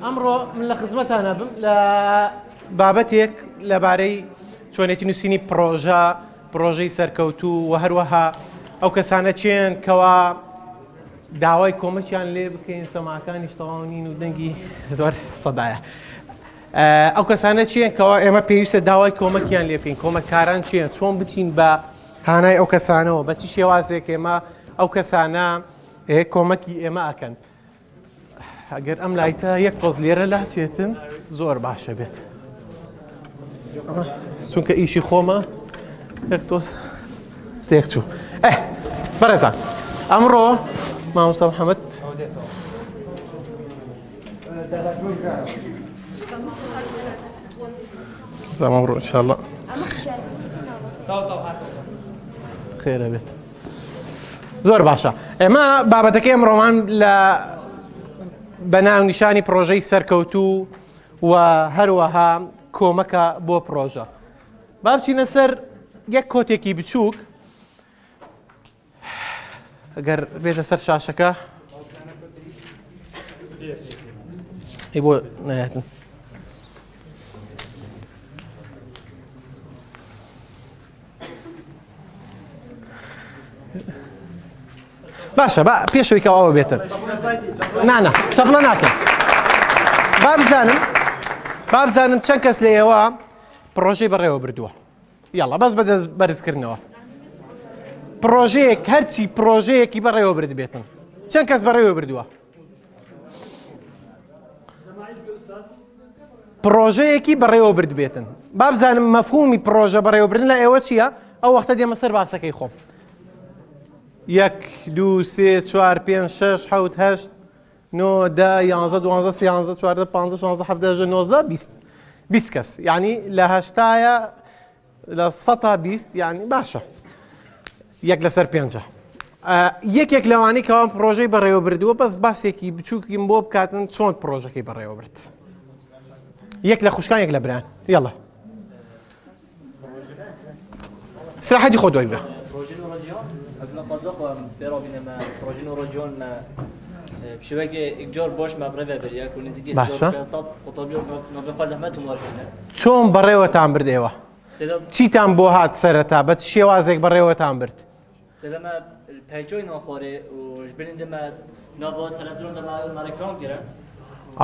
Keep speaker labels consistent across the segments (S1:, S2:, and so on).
S1: ئەمڕۆ من لە خزمەتانا بم لە بابەتێک لەبارەی چۆنێتی نووسینی پڕۆژە، پڕۆژەی سەرکەوتوو و هەروەها ئەو کەسانە چێن کەوا داوای کۆمەکیان لێ بکەین سەماکانیش تەواو نین و دەنگی زۆر سەدایە. ئەو کەسانە چیان کەوا ئێمە پێویستە داوای کۆمەکیان لێ بکەین کۆمەکاران چیان چۆن بچین بە هانای ئەو کەسانەوە بە چی شێوازێک ئێمە ئەو کەسانە کۆمەکی ئێمە ئەکەن. ئەگەر ئەم لایتە یەک تۆز لێرە لاچێتن زۆر باشە بێت چونکە ئیشی خۆمە یەک تۆز تێکچوو ئە بەڕێزان ئەمڕۆ مامۆستا محەممەد ئەمڕۆ انشاءالله خێرە بێت زۆر باشە ئێمە بابەتەکەی ئەمڕۆمان لە بە ناونیشانی پرۆژەی سەرکەوتوو و هەروەها کۆمەکە بۆ پرۆژە با بچینە سەر یەک کۆتێکی بچووک ئەگەر بێتە سەر شاشەکە ئەی بۆ نایەتن باشە با پێشەوەی کە ئەوە بێتن نانا چەپڵە ناکەم با بزانم با بزانم چەند کەس لە ئێوە پڕۆژەی بەڕێوە بردووە یاڵا بەس بەدەست بەرزکردنەوە پڕۆژەیەک هەرچی پڕۆژەیەکی بەڕێوە برد بێتن چەند کەس بەڕێوە بردووە پڕۆژەیەکی بەڕێوە بردبێتن با بزانم مەفهومی پڕۆژە بەڕێوەبردن لە ئێوە چییە ئەو وەختە دێمە سەر باسەکەی خۆم یەک دوو سێ چوار پێنج شەش حەوت هەشت نۆ دە یانزە دوانزە سیانزە چواردە پانزە شانزە حەڤدە هەژدە نۆزدە بیست 20 کەس یعنی لە هەشتایە 20% یعنی باشە یەک لەسەر پێنجە یەکێک لەوانەی کەوان پرۆژەی بەڕێوە بردووە بەس باسێکی بچووکیم بۆ بکاتن چۆن پرۆژەکەی بەڕێوە برد یەک لە خوشکان یەک لە بران یاڵە سراحەتی خۆ دوای برا باشە چۆن بەڕێوەتان برد ئێوە چیتان بۆ هات سەرەتا بە چ شێوازێک بەڕێوەتان برد؟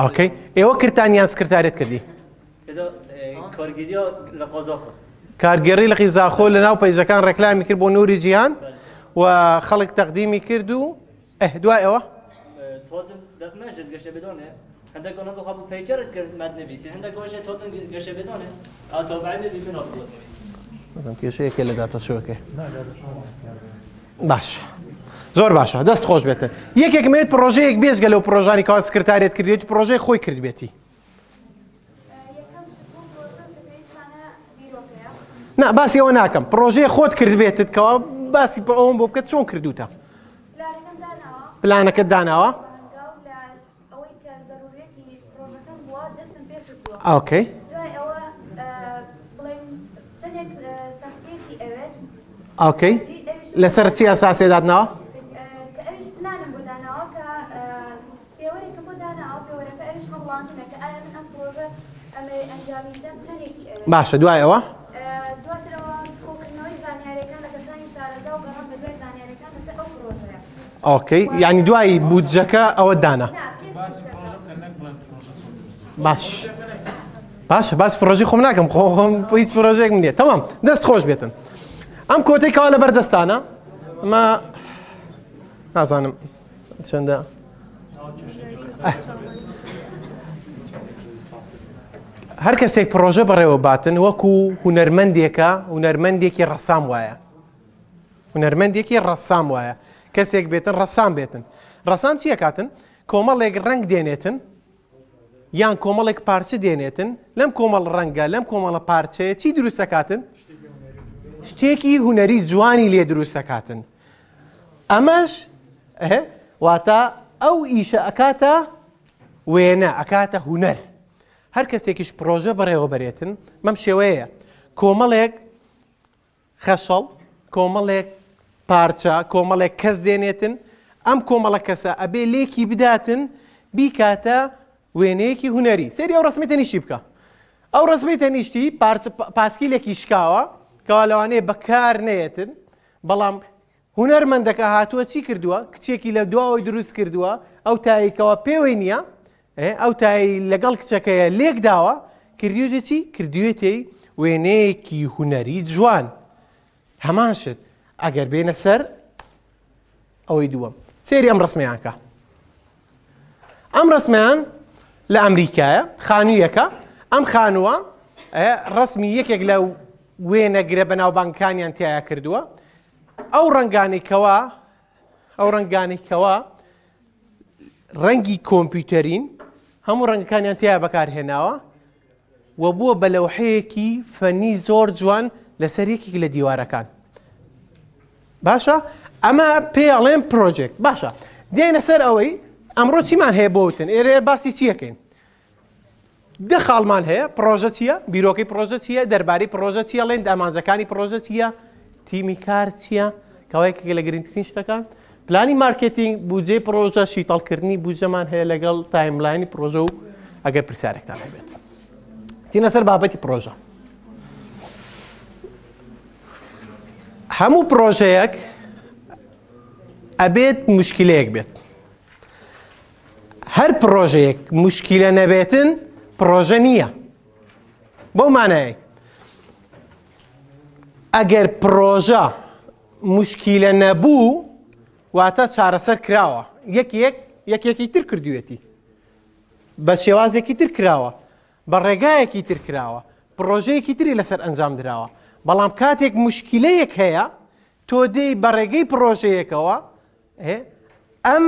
S1: ئۆکەی ئێوە کردتان یان سکرتارێت کردی؟ کارگێڕی لقی زاخۆ لە ناو پەیجەکان ڕێکلامی کرد بۆ نوری جیهان و خەڵک تەقدیمی کرد و ئه دوای ئەوە؟ کێشەیەکە لە داتاشۆکە باش زۆر باشە دەست خۆش بێتن یەکێک مێت پرۆژەیەک بێژگە لەو پرۆژانی کەوا سکرتارێت کردێت پرۆژەی خۆی کردبێتی نا باسی ئەوە ناکەم پرۆژەیە خۆت کردبێتت کەوا باسی ئەوم بۆ بکە چۆن کردوتە پلانەکەت داناوە ئۆکەی ئۆکەی لەسەر چی ئەساسێ دادناوە
S2: پێوەرێکم بۆ داناوە، پێوەرەکە ئەویش هەڵوڵاندنە کە ئایا من ئەم پڕۆژە ئەمەوێ ئەنجامی بدەم چەندێکی ئەوێت.
S1: باشە دوای ئەوە؟
S2: دواترەوە کۆکردنەوەی زانیاریەکان لە کەسانی شارەزا و گەڕان بە دوای زانیاریەکان لەسەر ئەو پڕۆژەیە.
S1: ئۆکەی یانی دوای بودجەکە ئەوە دانا.
S2: نا پێش بودجەکە.
S1: باش باشە باس پڕۆژەی خۆم ناکەم خۆ خۆم هیچ پڕۆژەیەکم نییە تەمام دەست خۆش بێتن ئەم کۆتەی کەوا لەبەر دەستانە ئەمە نازانم چەندە هەر کەسێک پرۆژە بەڕێوە باتن وەکو هونەرمەندێکە هونەرمەندێکی ڕەسام وایە هونەرمەندێکی ڕەسام وایە کەسێک بێتن ڕەسام بێتن ڕەسام چیە کاتن کۆمەڵێک ڕنگ دێنێتن یان کۆمەڵێک پارچە دێنێتن لەم کۆمەڵ ڕەنگە لەم کۆمەڵە پارچەیە چی دروستەکاتن شتێکی هونەری جوانی لێ دروستەکاتن ئەمەش واتە ئەو ئیشە ئەکاتە وێنە ئەکاتە هونەر هەر کەسێکیش پرۆژە بەڕێوەبەرێتن بەم شێوەیە کۆمەڵێک خەشەڵ کۆمەڵێک پارچە کۆمەڵێک کەس دێنێتن ئەم کۆمەڵە کەسە ئەبێ لێکی بداتن بیکاتە وێنەیەکی هونەری. سەیری ئەو ڕەسمەی تەنیشتی بکە. ئەو ڕەسمەی تەنیشتی پارچە پاسکیلێکی شکاوە کەوا لەوانەیە بەکار نەیەتن، بەڵام هونەرمەندەکە هاتووە چی کردووە؟ کچێکی لە دواوەی دروست کردووە، ئەو تایەی کەوا پێوەی نییە، ئەو تایەی لەگەڵ کچەکەیە لێک داوە، کردوویەتی چی؟ کردوویەتی وێنەیەکی هونەری جوان. هەمان شت ئەگەر بێنە سەر ئەوەی دووەم سێری ئەم ڕسمیان کە ئەم ڕسمیان لە ئەمریکایە خانوویەکە ئەم خانووە ڕسمی یەکێک لە وێنەگرە بەناوبانگەکانیان تایە کردووە ئەو ڕەنگانەی کەوا ئەو ڕەنگانەی کەوا ڕەنگی کۆمپیوتەرین هەموو ڕەنگەکانیان تیا بەکارهێناوە و بووە بە لەوحەیەکی فەنی زۆر جوان لەسەر یەکێک لە دیوارەکان باشە ئەمە پێ ئەڵێن project باشە دێنە سەر ئەوەی ئەمڕۆ چیمان هەیە بۆوتن ئێرە باسی چیەکەین دە خاڵمان هەیە، پڕۆژە چییە؟ بیرۆکەی پڕۆژە چییە؟ دەربارەی پڕۆژە چی ئەڵێن؟ ئامانجەکانی پڕۆژە چییە؟ تیمی کار چییە؟ کەوا یەکێکە لە گرنگترین شتەکان. پلانی مارکێتینگ، بودجەی پڕۆژە، شیتەڵکردنی بودجەمان هەیە لەگەڵ timeline ی پڕۆژە و ئەگەر پرسیارێکتان هەبێت. چینە سەر بابەتی پڕۆژە. هەموو پڕۆژەیەک ئەبێت مشکلەیەک بێت. هەر پڕۆژەیەک موشکیلە نەبێتن پڕۆژە نییە بەو مانایەی ئەگەر پڕۆژە موشکیلە نەبوو واتە چارەسەر کراوە یەکێک یەکێکی تر کردوێتی بە شێوازێکی تر کراوە بە ڕێگایەکی تر کراوە پڕۆژەیەکی تری لەسەر ئەنجام دراوە بەڵام کاتێک مشکلەیەک هەیە تۆ دێی بە ڕێگەی پڕۆژەیەکەوە ئەم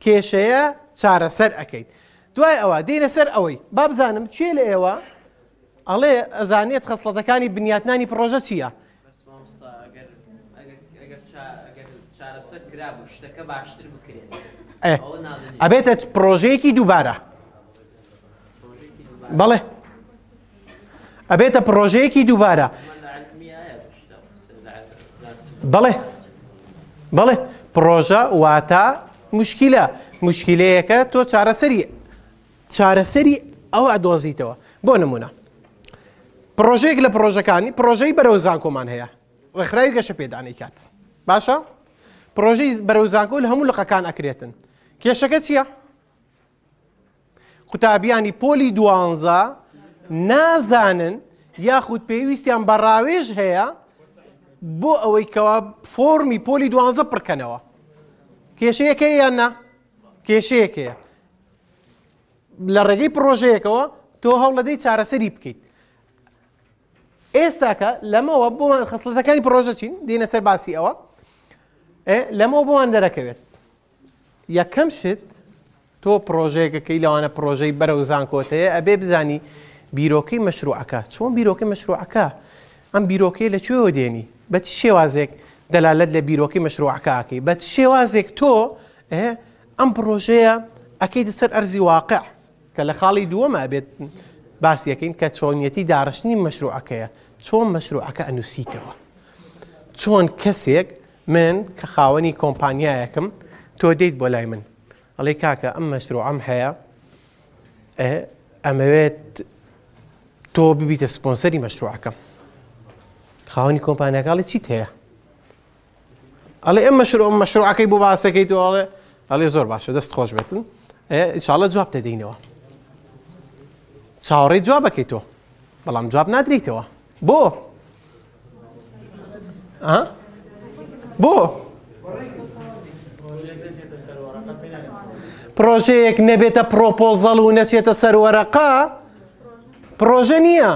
S1: کێشەیە چارەسەر ئەکەیت دوای ئەوە دێنە سەر ئەوەی با بزانم کێ لە ئێوە ئەڵێ ئەزانێت خەسڵەتەکانی بنیاتنانی پڕۆژە چییە؟ ئەبێتە پرۆژەیەکی دووبارە بەڵێ ئەبێتە پرۆژەیەکی دووبارە بەڵێ بەڵێ پڕۆژە واتە مشکلە مشکلەیەکە تۆ چارەسەری چارەسەری ئەوە ئەدۆزیتەوە بۆ نمونە پڕۆژەیەک لە پڕۆژەکانی پڕۆژەی بەرەو زانکۆمان هەیە ڕێکخراوی گەشە پێدانی کات باشە پڕۆژەی بەرەو زانکۆ لە هەموو لقەکان ئەکرێتن کێشەکە چییە؟ قوتابیانی پۆلی دوانزە نازانن یاخود پێویستیان بە ڕاوێژ هەیە بۆ ئەوەی کەوا فۆرمی پۆلی دوانزە پڕکەنەوە کێشەیەکە یان نا کێشەیەک هەیە لە ڕێگەی پرۆژەیەکەوە تۆ هەوڵەدەی چارەسەری بکەیت ئێستاکە لەمەوە بۆمان خەسڵەتەکانی پرۆژە چین دێنە سەر باسی ئەوە لەمەوە بۆمان دەرەکەوێت یەکەم شت تۆ پڕۆژەیەکەکەی لەوانە پڕۆژەی بەرەو زانکۆت هەیە ئەبێ بزانی بیرۆکەی مەشروعەکە چۆن بیرۆکەی مەشروعەکە ئەم بیرۆکەیە لە کوێوە دێنی بە چ شێوازێک دەلالەت لە بیرۆکەی مەشروعەکە ئەکەی بە چ شێوازێک تۆ ئەم پڕۆژەیە ئەکەیتە سەر ئەرزی واقع کە لە خاڵی دووەمە ئەبێت باسیەکەین کە چۆنیەتی داڕشتنی مەشروعەکەیە چۆن مەشروعەکە ئەنووسیتەوە چۆن کەسێک من کە خاوەنی کۆمپانیایەکم تۆ دێیت بۆ لای من ئەڵێ کاکە ئەم مەشروعەم هەیە ئەمەوێت تۆ ببیتە سپۆنسەری مەشروعەکەم خاوەنی کۆمپانیاکە ئەڵێ چیت هەیە ئەڵێ ئەم مەشروع مەشروعەکەی بۆ باسەکەی تۆ ئەڵێ ئەڵێ زۆر باشە دەست خۆش بێتن ئینشاءاللە جواب دەدەینەوە چاوەڕێی جوابەکەی تۆ بەڵام جواب نادرێیتەوە بۆ بۆ پرۆژەیەک نەبێتە پرۆپۆزەڵ و نەچێتە سەر وەرەقە پرۆژە نییە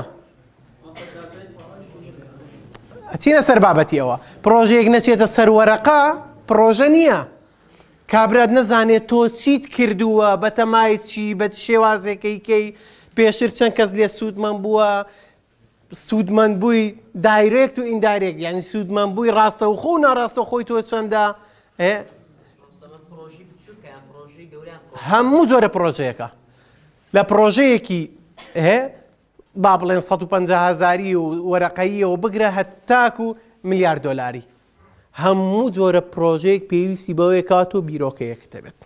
S1: ئەچینە سەر بابەتی ئەوە پرۆژەیەک نەچێتە سەر وەرەقە پرۆژە نییە کابرات نەزانێت تۆ چیت کردووە بەتەمای چی بە شێوازێکەی کەی پێشتر چەند کەس لێ سوودمەند بووە سوودمەند بووی direct و indirect یعنی سوودمەند بووی ڕاستەوخۆ و ناڕاستەوخۆی تۆ چەندە هەموو جۆرە پرۆژەیەکە لە پرۆژەیەکی با بڵێن 150 هزاری و وەرەقەییەوە بگرە هەتاک و ملیار دۆلاری هەموو جۆرە پرۆژەیەک پێویستی بەوەیە کات و بیرۆکەیەک دەبێت.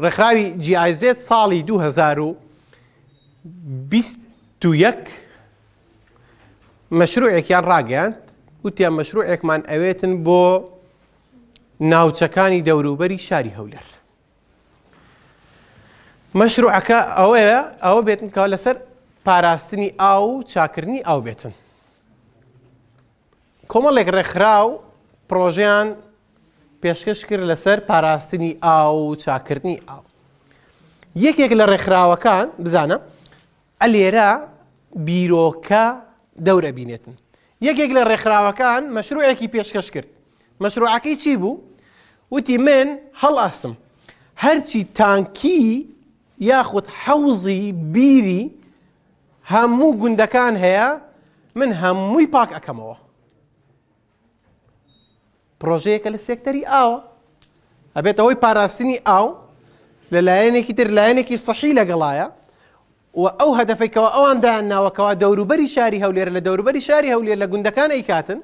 S1: ڕێکخراوی GIZ ساڵی 2021 مەشروعێکیان ڕاگەیاند وتیان مەشروعێکمان ئەوێتن بۆ ناوچەکانی دەوروبەری شاری هەولێر مەشروعەکە ئەوەیە ئەوە بێتن کەوا لەسەر پاراستنی ئاو و چاکردنی ئاو بێتن کۆمەڵێک ڕێکخراو پرۆژیان پێشکەش کرد لەسەر پاراستنی ئاو و چاکردنی ئاو یەکێک لە ڕێکخراوەکان بزانە ئەلێرە بیرۆکە دەور ئەبینێتن. یەکێک لە ڕێکخراوەکان مەشروعێکی پێشکەش کرد. مەشروعەکەی چی بوو؟ وتی من هەڵئەستم هەرچی تانکی یاخود حەوزی بیری هەموو گوندەکان هەیە من هەمووی پاک ئەکەمەوە. پرۆژەیەکە لە سێکتەری ئاوە ئەبێتە هۆی پاراستنی ئاو لە لایەنێکی تر لایەنێکی سەحی لەگەڵایە و ئەو هەدەفەی کەوا ئەوان دایان ناوە کەوا دەوروبەری شاری هەولێر لە دەوروبەری شاری هەولێر لە گوندەکان ئەیکاتن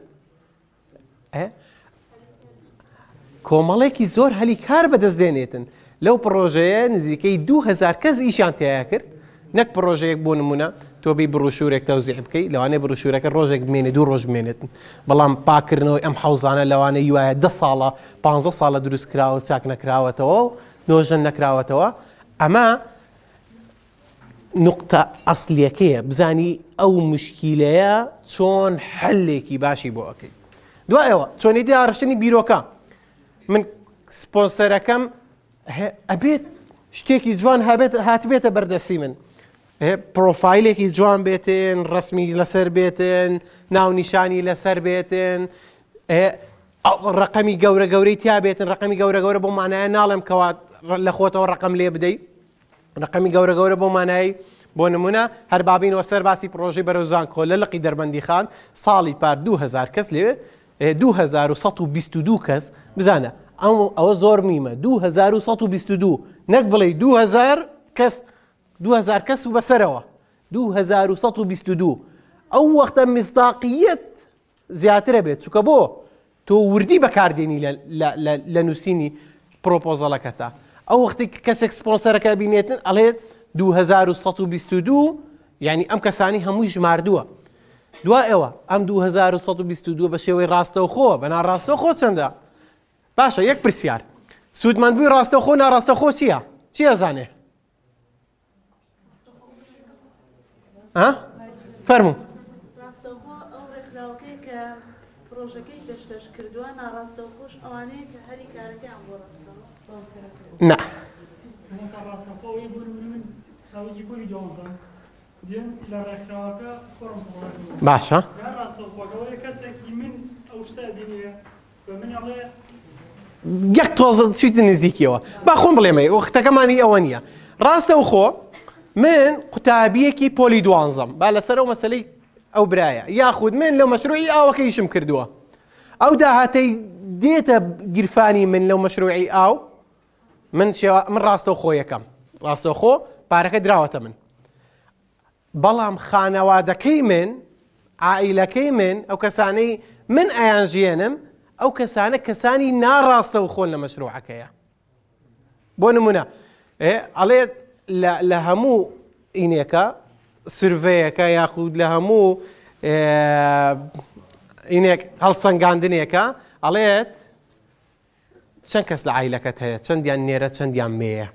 S1: کۆمەڵێکی زۆر هەلی کار بەدەست دێنێتن لەو پڕۆژەیە نزیکەی 2000 کەس ئیشیان تیا کرد نەک پڕۆژەیەک بۆ نمونە تۆ بی بڕوشورێک تەوزیع بکەی لەوانەیە بڕوشورەکە ڕۆژێک بمێنێ دوو ڕۆژ بمێنێت بەڵام پاکردنەوەی ئەم حەوزانە لەوانەیە وایە دە ساڵە پ ساڵە دروست کراوە چاک نەکراوەتەوە و نۆژەن نەکراوەتەوە ئەمە نقطە ئەسلیەکەیە بزانی ئەو مشکیلەیە چۆن حلێکی باشی بۆ ئەەکەی دوایەوە چۆنیتی داڕشتنی بیرۆکە من سپۆنسەرەکەم ئەبێت شتێکی جوان هەبێت هاتبێتە بەردەستی من پرۆفایلێکی جوان بێتن ڕسمی لەسەر بێتن ناونیشانی لەسەر بێتن ڕقەمی گەورە گەورەی تیا بێتن ڕقەمی گەورە گەورە بۆ مانایە ناڵێم کەوا لە خۆتەوە ڕقم لێ بدەیت ڕقەمی گەورە گەورە بۆ مانایی بۆ نمونە هەر بابینەوە سەر باسی پرۆژەی بەرەو زانکۆ لە لقی دەربەندی خان ساڵی پار 2000 کەس لێ 2122 کەس بزانە ئەم ئەوە زۆر میمە 2122 نەک بڵێ 2000 کەس 2000 کەس و بەسەرەوە 2122 ئەو وەختە مزداقیت زیاترە بێت چونکە بۆ تۆ وردی بەکاردێنی لە نووسینی پرۆپۆزەڵەکەتا ئەو وەختی کەسێک سپۆنسەرەکە بینێتن ئەڵێ 2122 یعنی ئەم کەسانی هەمووی ژماردووە دوای ئەوە ئەم 2122 بە شێوەی ڕاستەوخۆ بە ناڕاستەوخۆ چەندە باشە یەک پرسیار سوودمەندبووی ڕاستەوخۆ ناڕاستەخۆ چییە چی ئەزانێ فەرموو
S3: ڕاستەوخۆ ئەو ڕێکخراوەکەی کە پرۆژەکەی پێشکەش کردووە ناڕاستەوخۆش ئەوانەیە کە هەلی کارەکەیان بۆ ڕاستەوە
S1: نا
S4: ڕاستەوخۆ ئەوەی بۆ نمونە من ساڵێکی پۆلی دوانزەم دێم لە ڕێکخراوەکە فۆڕم پڕ
S1: باشە
S4: ڕاستەوخۆەوەی کەسێکی من ئەو شتە بینێ
S1: یەک تۆزە چیتە نزیکیەوە با خۆم بڵێمەی وەختەکەمانی ئەوە نییە ڕاستە و خۆ من قوتابیەکی پۆلی دوانزەم با لەسەر ئەو مەسلەی ئەو برایە یاخود من لەو مەشروعی ئاوەکە ئیشم کردووە ئەو داهاتەی دێتە گیرفانی من لەو مەشروعی ئاو من شێوە من ڕاستەوخۆ یەکەم ڕاستەوخۆ پارەکە دراوەتە من بەڵام خانەوادەکەی من، عائیلەکەی من، ئەو کەسانەی من ئەیانژیێنم، ئەو کەسانە کەسانی ناڕاستەوخۆن لە مەشروعەکەیە. بۆ نمونە ئەڵێ لە هەموو ئینێکە سرڤەیەکە یاخود لە هەموو ئینێک هەڵسەنگاندنێکە ئەڵێت چەند کەس لە عایلەکەت هەیە چەندیان نێرە چەندیان مێیە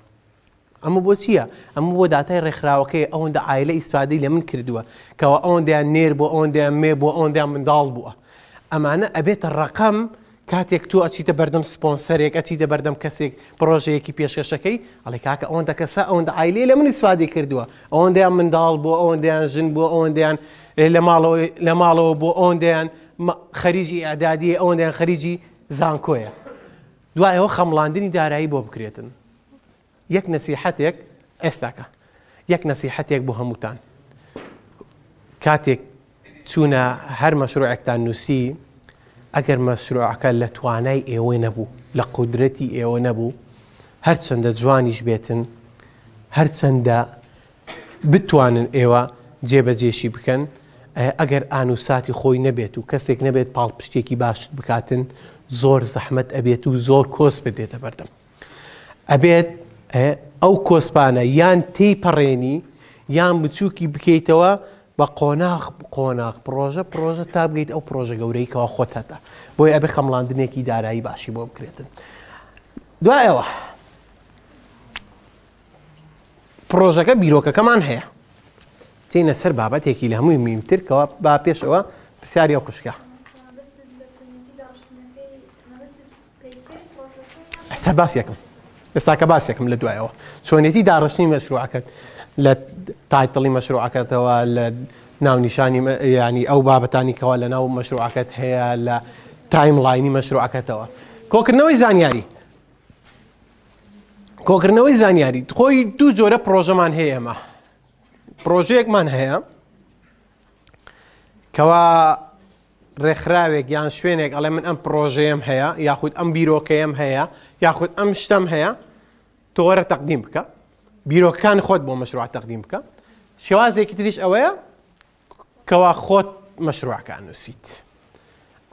S1: ئەمە بۆ چییە ئەمە بۆ داتای ڕێکخراوەکەی ئەوەندە عایلە ئیسفادەی لە من کردووە کەەوە ئەوەندەیان نێر بۆ ئەوەندەیان مێ بۆ ئەوەندەیان منداڵ بووە ئەمانە ئەبێتە ڕقم کاتێک تۆ ئەچیتە بەردەم سپۆنسەرێک ئەچیتە بەردەم کەسێک پرۆژەیەکی پێشکەشەکەی ئەڵێ کاکە ئەوەندە کەسە ئەوەندە عایلەی لە من ئیسفادەی کردووە ئەوەندەیان منداڵ بۆ ئەوەندەیان ژن بۆ ئەوەندەیان لە ماڵەوە لە ماڵەوە بۆ ئەوەندەیان خەریجی ئەدادی ئەوەندەیان خەریجی زانکۆیە دوای ئەوە خەمڵاندنی دارایی بۆ بکرێتن یەک نەسیحەتێک ئێستاکە یەک نەسیحەتێک بۆ هەمووتان کاتێک چوونە هەر مەشروعێکتان نووسی ئەگەر مەشروعەکە لە توانای ئێوە نەبوو لە قودرەتی ئێوە نەبوو هەرچەندە جوانیش بێتن هەرچەندە بتوانن ئێوە جێبەجێشی بکەن، ئەگەر ئان و ساتی خۆی نەبێت و کەسێک نەبێت پاڵپشتێکی باشت بکاتن زۆر زەحمەت ئەبێت و زۆر کۆسپت دێتە بەردەم. ئەبێت ئەو کۆسپانە یان تێی پەڕێنی یان بچووکی بکەیتەوە بە قۆناغ قۆناغ پڕۆژە پڕۆژە تا بگەیت ئەو پڕۆژە گەورەی کەوا خۆت هەتە بۆیە ئەبێ خەمڵاندنێکی دارایی باشی بۆ بکرێتن دوایەوە پڕۆژەکە بیرۆکەکەمان هەیە تینە سەر بابەتێکی لە هەمووی میمتر کەوا با پێشەوە پرسیاری ئەو خوشکە ئێستا باسێکم ئێستاکە باسێکم لە دوایەوە چۆنێتی داڕشتنی مەشروعەکەت لە title ی مەشروعەکەتەوە لە ناونیشانی ینی ئەو بابەتانی کەوا لە ناو مەشروعەکەت هەیە لە timeline ی مەشروعەکەتەوە کۆکردنەوەی زانیاری کۆکردنەوەی زانیاری خۆی دوو جۆرە پرۆژەمان هەیە ئێمە پرۆژەیەکمان هەیە کەوا ڕێکخراوێک یان شوێنێک ئەڵێ من ئەم پڕۆژەیەم هەیە یاخود ئەم بیرۆکەیەم هەیە یاخود ئەم شتەم هەیە تۆ وەرە تەقدیم بکە بیرۆکەکانی خۆت بۆ مەشروع تەقدیم بکە شێوازێکی تریش ئەوەیە کەوا خۆت مەشروعەکە ئەنووسیت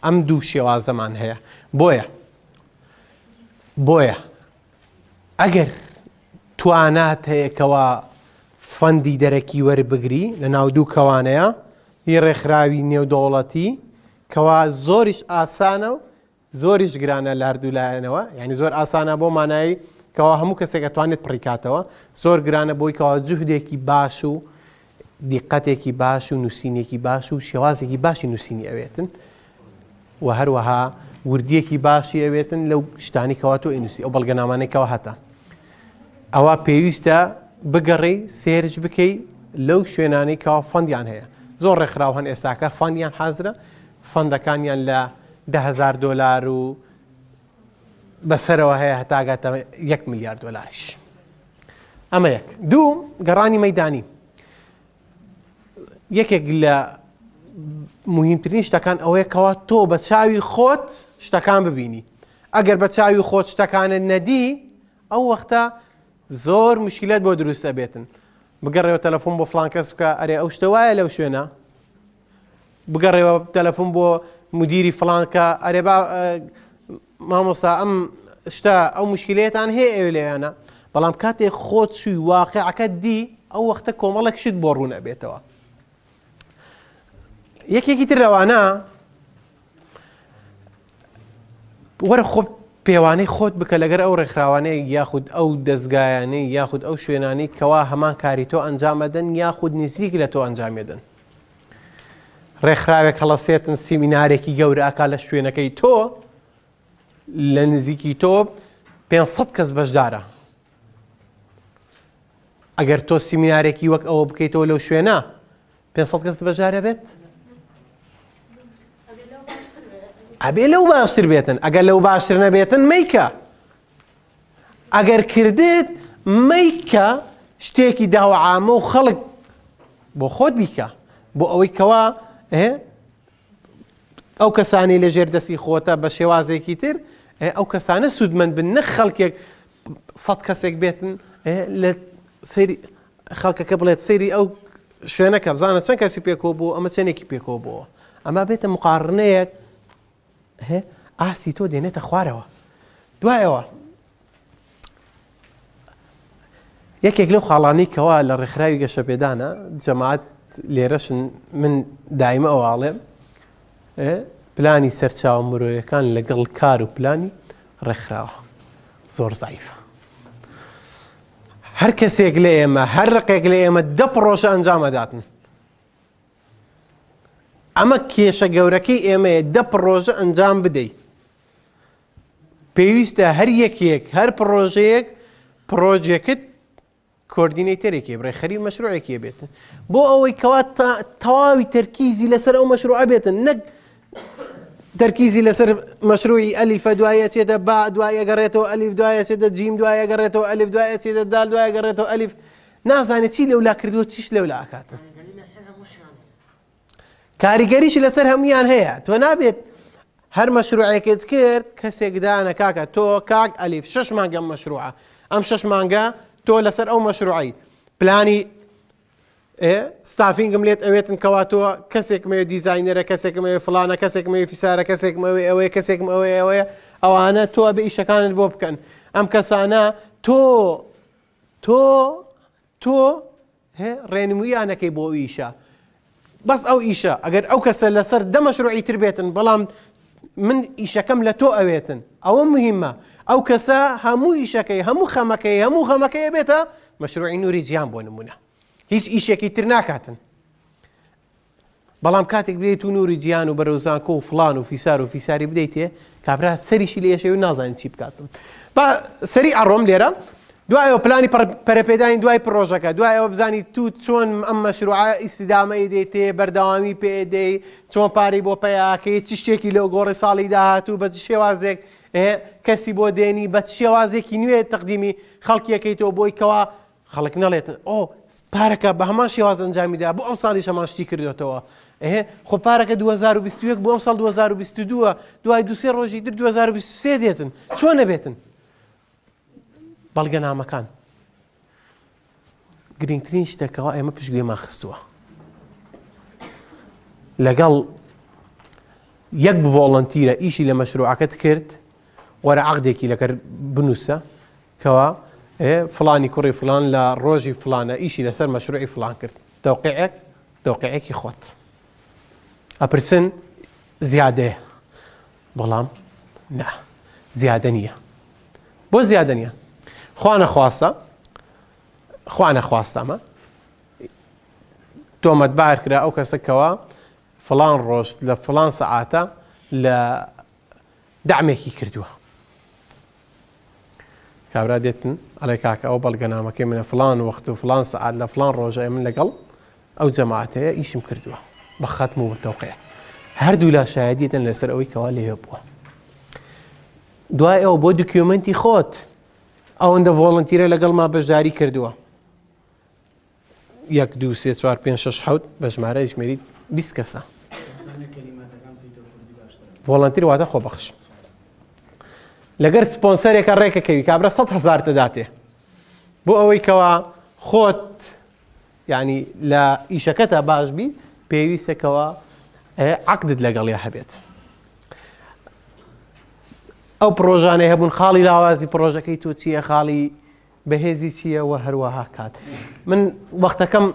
S1: ئەم دوو شێوازەمان هەیە بۆیە بۆیە ئەگەر توانات هەیە کەوا fund ی دەرەکی وەربگری لە ناو دوو کەوانەیە ی ڕێکخراوی نێودەوڵەتی کەوا زۆریش ئاسانە و زۆریش گرانە لە هەردوو لایەنەوە یعنی زۆر ئاسانە بۆ مانایی کەوا هەموو کەسێک ئەتوانێت پڕیکاتەوە زۆر گرانە بۆی کەوا جوهدێکی باش و دیقەتێکی باش و نووسینێکی باش و شێوازێکی باشی نووسینی ئەوێتن و هەروەها وردیەکی باشی ئەوێتن لەو شتانی کەوا تۆ ئینوسی ئەو بەڵگەنامانەی کەوا هەتە ئەوە پێویستە بگەڕێی search بکەی لەو شوێنانەی کەوا fund یان هەیە زۆر ڕێکخراو هەن ئێستاکە fund یان حازرە fund ەکانیان لە دههزار دۆلار و بەسەرەوە هەیە هەتاگاتە یەک ملیار دۆلاریش ئەمە یەک دوو گەڕانی مەدانی یەکێک لە مهمترین شتەکان ئەوەیە کەوا تۆ بە چاوی خۆت شتەکان ببینی ئەگەر بە چاوی خۆت شتەکانت نەدی ئەو وەختە زۆر مشکلەت بۆ دروست ئەبێتن بگەڕێوە تەلەفۆن بۆ فلان کەس بکە ئەرێ ئەو شتە وایە لەو شوێنە بگەڕێوە تەلەفۆن بۆ مدیری فلانکە ئەرێ با مامۆستا ئەم شتە ئەو مشکلەیەتان هەیە ئەوێ لەویانە بەڵام کاتێک خۆت چووی واقعەکە دی ئەو وەختە کۆمەڵێک شت بۆ ڕوون ئەبێتەوە یەکێکی تر لەوانە وەرە خۆ پێوانەی خۆت بکە لەگەر ئەو ڕێکخراوانەیە یاخود ئەو دەستگایانەی یاخود ئەو شوێنانەی کەوا هەمان کاری تۆ ئەنجامەدەن یاخود نزیک لە تۆ ئەنجامێدن ڕێکخراوێک هەڵەسێتن سیمینارێکی گەورە ئەکا لە شوێنەکەی تۆ لە نزیکی تۆ 500 کەس بەشدارە ئەگەر تۆ سیمینارێکی وەک ئەوە بکەیتەوە لەو شوێنە 500 کەس بەشدارە بێت ئەبێ لەو باشتر بێتن ئەگەر لەو باشتر نەبێتن مەیکە ئەگەر کردت مەیکە شتێکی داوە عامە و خەڵک بۆ خۆت بیکە بۆ ئەوەی کەوا ئەو کەسانی لە ژێر دەستی خۆتە بە شێوازێکی تر ئەو کەسانە سوودمەند بن نە خەڵکێک سەد کەسێک بێتن لە سەیری خەڵکەکە بڵێت سەیری ئەو شوێنەکە بزانە چەند کەسی پێکەوە بوو ئەمە چەندێکی پێکەوە بووە ئەمە بێتە مقارنەیەک ئاسی تۆ دێنێتە خوارەوە دوایەوە یەکێک لەو خاڵانەی کەوا لە ڕێکخراوی گەشەپێدانە جەماعەت لێرەشن من دایمە ئەوواڵێم پلانی سەرچاوە مرۆیەکان لەگەڵ کار و پلانی ڕێکخراوە زۆر زایفە هەر کەسێک لە ئێمە هەر ڕقێک لە ئێمە دە پڕۆژە ئەنجامەداتن ئەمە کێشە گەورەکەی ئێمەیە دە پڕۆژە ئەنجام بدەیت پێویستە هەر یەکێک هەر پڕۆژەیەک project coordinator ێکی ڕێکخەری مەشروعێکی بێتن بۆ ئەوەی کەوا تەواوی تەرکیزی لەسەر ئەو مەشروعە بێتن نەک تەرکیزی لەسەر مەشروعی ئەلیفە دوایە چێتە با دوایە گەڕێتەوە ئەلیف دوایە چێتە جیم دوایە گەڕێتەوە ئەلیف دوایە چێتە دال دوایە گەڕێتەوە ئەلیف نازانێت چی لەولا کردووە چیش لەولا ئەکاتن کاریگەریشی لەسەر هەمویان هەیە تۆ نابێت هەر مەشروعێکت کرد کەسێک دانە کاکە تۆ کاک ئەلیف شش مانگە مەشروعە ئەم شش مانگە تۆ لەسەر ئەو مەشروعی پلانی staffing م لێت ئەوێتن کەوا تۆ کەسێکم ئەوێ designer ە کەسێکم ئەوێ فلانە کەسێکم ئەوێ فیسارە کەسێکم ئەوێ ئەوەیە کەسێکم ئەوەیە ئەوەیە ئەوانە تۆ ئەبێ ئیشەکانت بۆ بکەن ئەم کەسانە تۆ. تۆ تۆ ڕێنمویانەکەی بۆ ئیشە بەس ئەو ئیشە ئەگەر ئەو کەسە لەسەر دە مەشروعی تر بێتن بەڵام من ئیشەکەم لە تۆ ئەوێتن ئەوە مهمە ئەو کەسە هەموو ئیشەکەی هەموو خەمەکەی هەموو خەمەکەی بێتە مەشروعی نوری جیان بۆ نمونە هیچ ئیشێکی تر ناکاتن بەڵام کاتێک بدەیت و نوری جیهان و بەرەو زانکۆ و فڵان و فیسار و فیساری بدەیتێ کابرا سەریشی لێ ئێشێ و نازانێت چی بکات با سەری ئەڕۆم لێرە دوایەوە پلانی پەرەپێدانی دوای پرۆژەکە دوایەوە بزانی تو چۆن ئەم مەشروعە ئیسیدامەی دەیتێ بەردەوامی پێدەی چۆن پارەی بۆ پیاکەی چ شتێکی لەو گۆڕی ساڵی داهاتوو بە چ شێوازێک کەسی بۆ دێنی بە چ شێوازێکی نوێ تەقدیمی خەڵکیەکەیتەوە بۆی کەوا خەڵک نەڵێت ئۆ پارەکە بە هەمان شێواز ئەنجامی دا بۆ ئەمساڵیش هەمان شتی کردوێتەوە ئێ خۆ پارەکە 2021 بۆ ئەمساڵ 2022 دوای دوسێ ڕۆژی تر 2023 دێتن چۆن نەبێتن بەڵگەنامەکان گرنگترین شتەکەەوە ئێمە پشتگوێمان خستووە لەگەڵ یەک volunteer ە ئیشی لە مەشروعەکەت کرد وەرە عقدێکی لەکەر بنووسە کەوا فڵانی کوڕی فڵان لە ڕۆژی فڵانە ئیشی لەسەر مەشروعی فڵان کرد تەوقیعێک تەوقیعێکی خۆت ئەپرسن زیادەیە بەڵام نا زیادە نییە بۆ زیادە نییە خوا نەخواستە خوا نەخواستە ئەمە تۆمەتبار کرا ئەو کەسە کەوا فڵان ڕۆژ لە فڵان سەعاتە لە دەعمێکی کردووە کابرا دێتن ئەڵێ کاکە ئەو بەڵگەنامەکەی منە فڵان وەخت و فڵان سەعات لە فڵان ڕۆژە من لەگەڵ ئەو جەماعەتەیە ئیشم کردووە بە خەتم و بە تەوقیع هەردوو لا شایەدی دەن لەسەر ئەوەی کەوا لێ بووە دوای ئەوە بۆ document ی خۆت ئەوەندە volunteer ە لەگەڵما بەشداری کردووە یەک دوو سێ چوار پێنج شەش حەوت بە ژمارە ژمێری 20 کەسە volunteer واتە خۆبەخش لەگەر سپۆنسەرێکە ڕێکەکەوی کابرا 100 هزار دەداتێ بۆ ئەوەی کەوا خۆت ینی لە ئیشەکەتە باش بی پێویستەکەوە عقدت لەگەڵیا هەبێت ئەو پرۆژانەی هەبوون خاڵی لاوازی پرۆژەکەی تۆ چییە خاڵی بەهێزی چییە وە هەروەها کات من وەختەکەم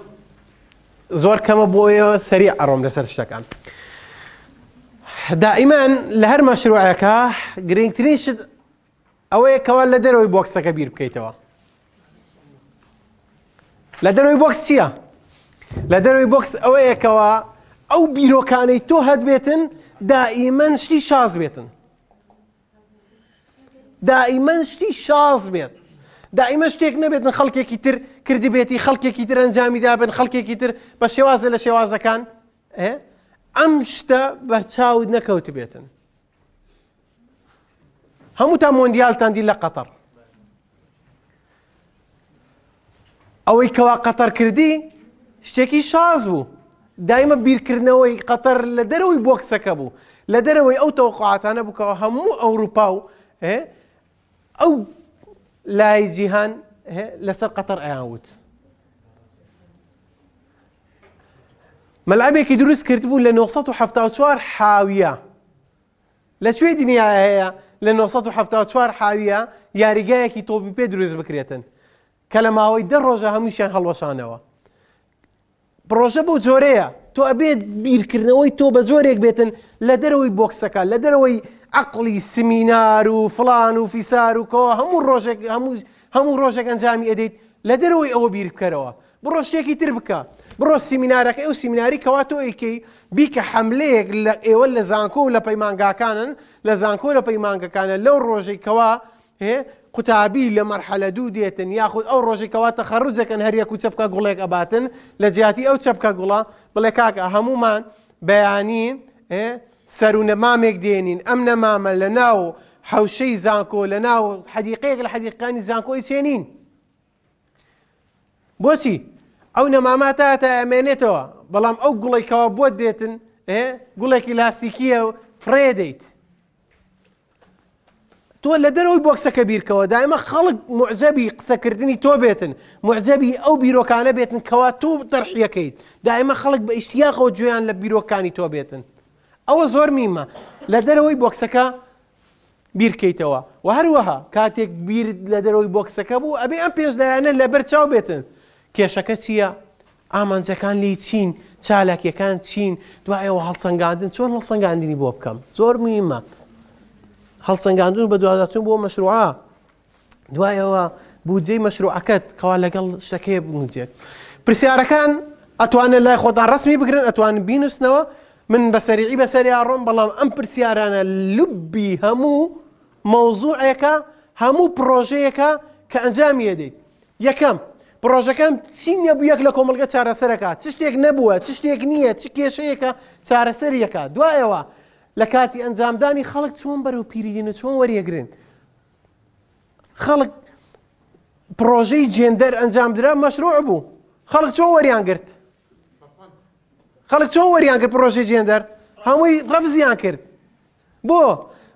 S1: زۆر کەمە بۆ ئێوە سەریع ئەڕۆم لەسەر شتەکان دائیمان لە هەر مەشروعەکە گرنگترین شت ئەوەیە کەوا لە دەرەوەی box ەکە بیر بکەیتەوە لە دەرەوەی box چییە؟ لە دەرەوەی box ئەوەیە کەوا ئەو بیرۆکانەی تۆ هەتبێتن دائیمەن شتی شاز بێتن دائیمەن شتی شاز بێت دائیمە شتێک نەبێتن خەڵکێکی تر کردبێتی خەڵکێکی تر ئەنجامی دابن خەڵکێکی تر بە شێوازە لە شێوازەکان ئەم شتە بەرچاوت نەکەوت بێتن هەمووتان مۆندیالتان دی لە قەتەر ئەوەی کەوا قەتەر کردی شتێکی شاز بوو دایمە بیرکردنەوەی قەتەر لە دەرەوەی box ەکە بوو لە دەرەوەی ئەو تەوەقعاتانە بووکەوە هەموو ئەوروپا و ئەو لای جیهان لەسەر قەتەر ئەیان وت مەلعبێکی دروست کردبوو لە 974 حاویە لە کوێی دنیایا هەیە لە 974 حاویە یاریگایەکی تۆپی پێ دروست بکرێتن کە لە ماوەی دە ڕۆژە هەمووشیان هەڵوەشانەوە پرۆژە بەو جۆرەیە تۆ ئەبێت بیرکردنەوەی تۆ بە جۆرێک بێتن لە دەرەوەی box ەکە لە دەرەوەی عقلی سمینار و فلان و فیسار و کەەوە هەموو ڕۆژێک هەموو هەموو ڕۆژێک ئەنجامی ئەدەیت لە دەرەوەی ئەوە بیر بکەرەوە بڕۆ شتێکی تر بکە بڕۆ سیمینارەکەی ئەو سیمیناری کەوا تۆ ئەیکەی بیکە حەملەیەک لە ئێوە لە زانکۆ و لە پەیمانگاکانن لە زانکۆ لە پەیمانگەکانە لەو ڕۆژەی کەوا قوتابی لە مەرحەلە دوو دێتن یاخود ئەو ڕۆژەی کەوا تەخەڕوجەکەن هەر یەک و چەپکە گوڵێک ئەباتن لە جیاتی ئەو چەپکە گوڵە بڵێ کاکە هەمومان بەیانی سەر و نەمامێک دێنین ئەم نەمامە لە ناو حەوشەی زانکۆ لە ناو حەدیقەیەک لە حەدیقەکانی زانکۆی چێنین بۆچی ئەو نەمامە تا تا ئەمێنێتەوە بەڵام ئەو گوڵی کەوا بۆت دێتن گوڵێکی لاستیکیە و فڕێ دەیت تۆ لە دەرەوەی box ەکە بیرکەوە دایمە خەڵک معجەبی قسەکردنی تۆ بێتن معجەبی ئەو بیرۆکانە بێتن کەوا تۆ تەرحیەکەیت دایمە خەڵک بە ئیشتیاقەوە گوێیان لە بیرۆکانی تۆ بێتن ئەوە زۆر میمە لە دەرەوەی box ەکە. بیرکەیتەوە و هەروەها کاتێک بیرت لە دەرەوەی بۆکسەکە بوو ئەبێ ئەم پێنج لایەنە لەبەر چاو بێتن کێشەکە چییە؟ ئامانجەکان لێی چین؟ چالاکیەکان چین؟ دوایەوە هەڵسەنگاندن چۆن هەڵسەنگاندنی بۆ بکەم؟ زۆر مهمە هەڵسەنگاندن و بەدواداچوون بۆ مەشروعە دوایەوە بودجەی مەشروعەکەت کەوا لەگەڵ شتەکەی بگونجێت پرسیارەکان ئەتوانن لای خۆتان ڕسمی بگرن ئەتوان بینوسنەوە من بە سەریعی بەسەریا ڕۆم بەڵام ئەم پرسیارانە لوبی هەموو مەوزوعێکە هەموو پڕۆژەیەکە کە ئەنجامی ئەدەیت یەکەم پڕۆژەکەم چی نەبوو یەک لە کۆمەڵگە چارەسەرەکە چ شتێک نەبووە چ شتێک نییە چ کێشەیەکە چارەسەریەکە دوایەوە لە کاتی ئەنجامدانی خەڵک چۆن بەرەو پیریدین و چۆن وەریەگرن خەڵک پڕۆژەی جێندەر ئەنجامدرا مەشروع بوو خەڵک چۆن وەریان گرت خەڵک چۆن وەریان کرد پڕۆژەی جێندەر هەمووی ڕەفزیان کرد بۆ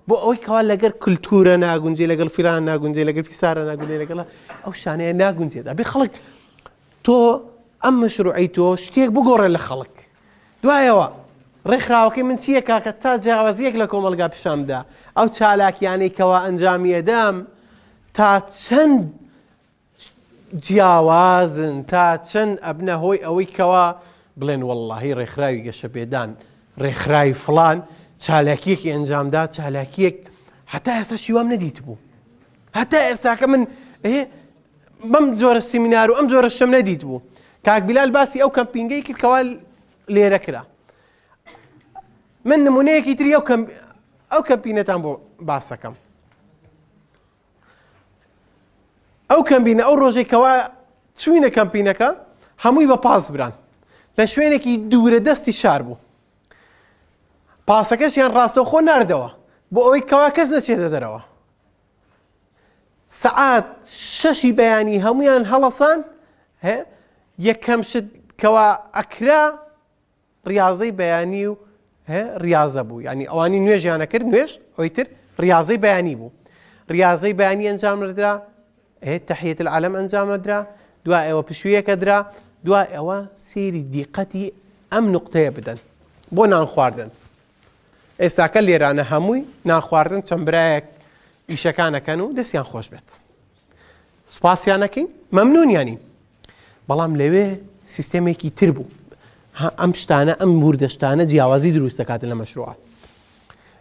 S1: بۆ ئەوەی کەوا لەگەر کولتورە ناگونجێ لەگەڵ فیران ناگونجێ لەگەر فیسارە ناگونجێ لەگەڵ ئەو شانەیە ناگونجێت ئەبێ خەڵک تۆ ئەم مەشروعی تۆ شتێک بگۆڕێ لە خەڵک دوایەوە ڕێکخراوەکەی من چییە کاکە تا جیاوازیەک لە کۆمەڵگا پیشاندا ئەو چالاکیانەی کەوا ئەنجامیەدەم تا چەند جیاوازن تا چەند ئەبنە هۆی ئەوەی کەوا بڵێن وەڵڵاهی ڕێکخراوی گەشەپێدان ڕێکخراوی فڵان چالاکیەکی ئەنجامدا چالاکیەک هەتا ئێستا شیوام نەدیتبوو هەتا ئێستاکە من بەم جۆرە سیمینار و ئەم جۆرە شتم نەدیت بوو کاک بیلال باسی ئەو کەمپینگەی کرد کەوا لێرە کرا من نمونەیەکی تری ئەو کەم ئەو کەمپینەتان بۆ باسەکەم ئەو کەمپینە ئەو ڕۆژەی کەوا چوینە کەمپینەکە هەمووی بە پاس بران لە شوێنێکی دوورە دەستی شار بوو پاسەکەشیان ڕاستەوخۆ ناردەوە بۆ ئەوەی کەوا کەس نەچێتە دەرەوە سەعات شەشی بەیانی هەمویان هەڵەسان یەکەم شت کەوا ئەکرا ڕیاضەی بەیانی و ڕیاضە بوو یعنی ئەوانی نوێژیان ئەکرد نوێژ ئەوی تر ڕیاضەی بەیانی بوو ڕیاضەی بەیانی ئەنجام نەدرا تحیة العلم ئەنجام نەدرا دوا ئێوە پشویەکە درا دوا ئەوە سێری دیقەتی ئەم نقطەیە بدەن بۆ نان خواردن ئێستاکە لێرانە هەمووی نان خواردن چەند برایەک ئیشەکانەکەن و دەستیان خۆش بێت سوپاسیان ئەکەین مەمنونیانین بەڵام لەوێ سیستەمێکی تر بوو ئەم شتانە ئەم وردە شتانە جیاوازی دروست دەکات لە مەشروع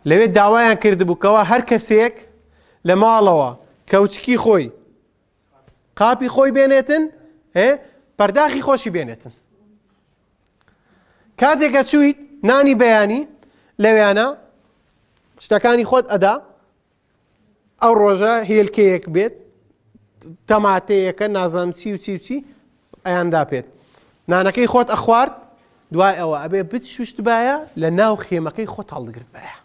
S1: لەوێ داوایان کردبوو کەوا هەر کەسێک لە ماڵەوە کەوچکی خۆی قاپی خۆی بێنێتن پەرداخی خۆشی بێنێتن کاتێکە چوویت نانی بەیانی لەویانە شتەکانی خۆت ئەدا ئەو ڕۆژە هێلکەیەک بێت تەماتەیەکە نازانم چی و چی و چی ئەیاندا پێت نانەکەی خۆت ئەخوارد دوای ئەوە ئەبێ بتشوشتبایە لە ناو خێمەکەی خۆت هەڵدگرتبایە.